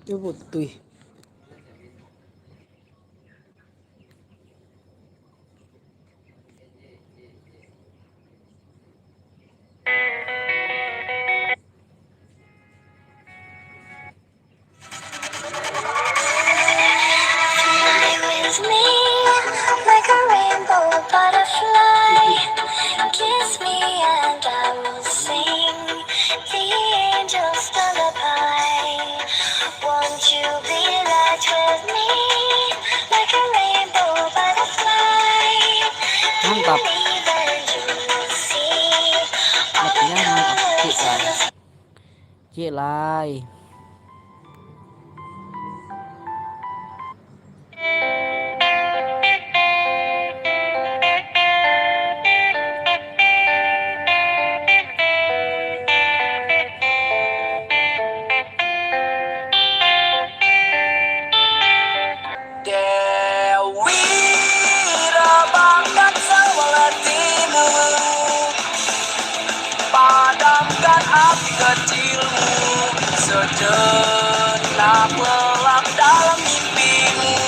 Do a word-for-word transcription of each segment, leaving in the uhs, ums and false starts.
Cubo tu ih. Fly with me like a rainbow butterfly. Kiss me and I will sing the angel's lullaby. Won't you be light with me like a rainbow butterfly? Mantap. Believe and you will see all the Lagunya mantap, colors cik, in the lah. Cik lai. Dewi, rabahkan sawah hatimu, padamkan api kecilmu, sejenak lelap dalam mimpimu,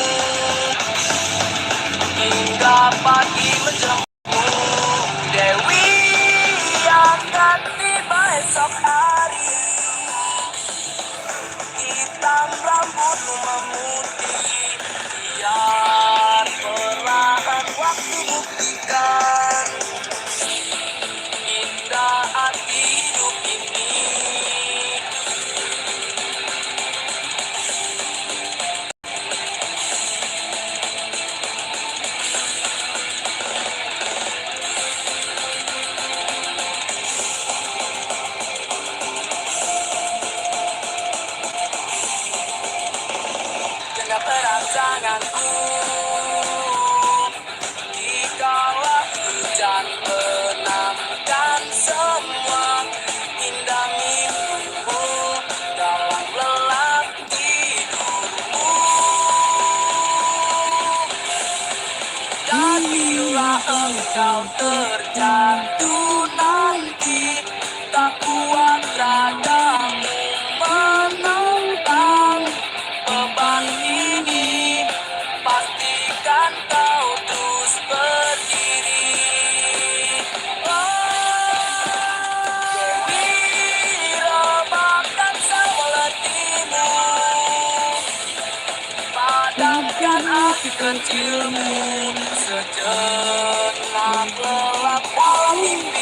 hingga pagi menjelang. Dewi, akan tiba esok hari, hitam rambutmu memutih, biar perlahan waktu buktikan indah arti hidup ini. Genggam erat tanganku, dikala hujan menangkan semua indah mimpimu dalam lelap tidurmu. Dan bila engkau terjatuh nanti, tak kuat ragamu menentang beban ini, pastikan kau terus berdiri. Oh, Dewi, rabahkan sawah hatimu, padamkan api kecilmu, sejenak lelap dalam mimpi.